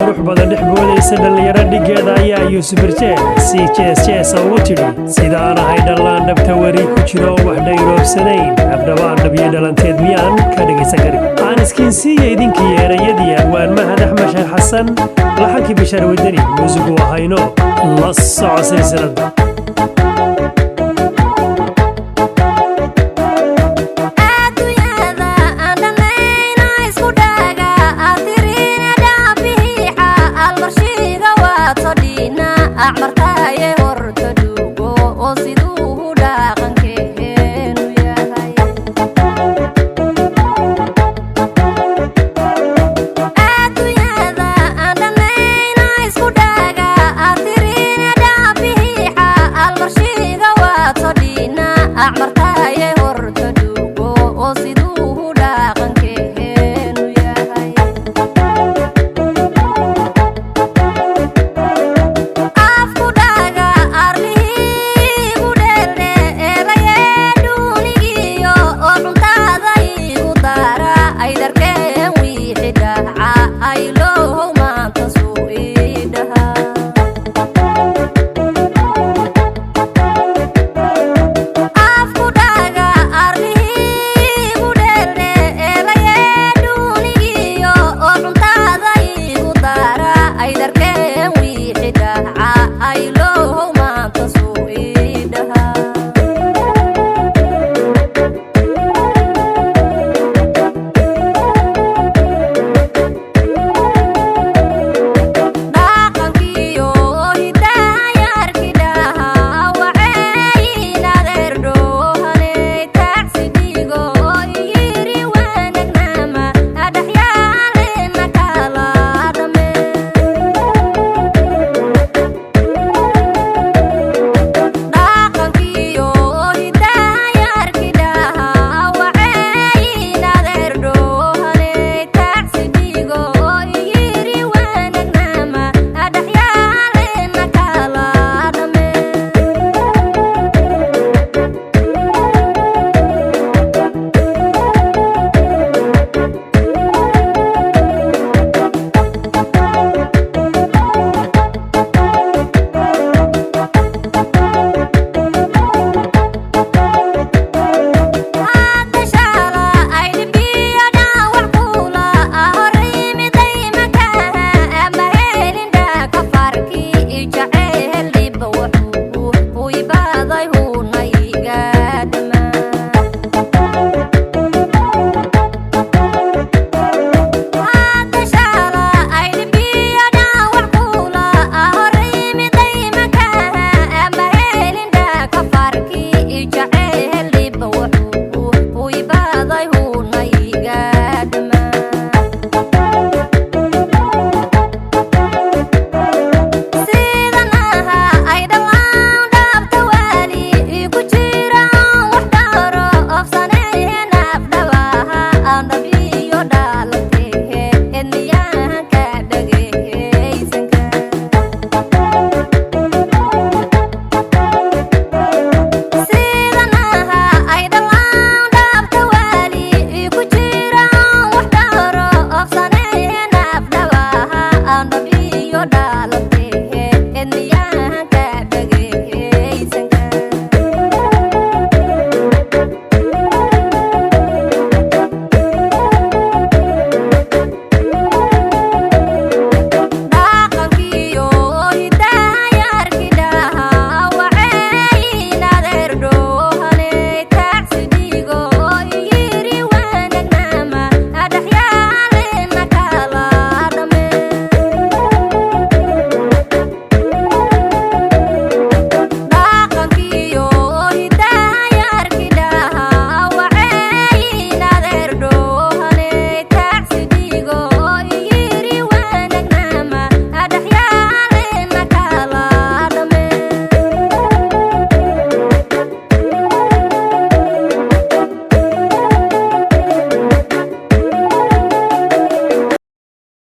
Qurux badan dhex boodaysa dhallinyaro dhiggeeda ayaa Yuusuf Birjee si jees jeesa ugu tidhi: "Sidaan ahay dhallaan dhabta weri ku jiro, wax dhayroobsanayn, abdhabaan dhabiyo dhalanteed miyaan ka dhegaysan karin?" Aan iskiinsiiya idinkii erayadii Abwaan Mahad Axmed Sheekh Xasan, laxankii Bishaar Wadani, muusigu ahayno. La soco silsiladda. Adduunyada aan dhammayna isku dhaga atirina dhaabihiixa almarshiga waato dhiina acmar.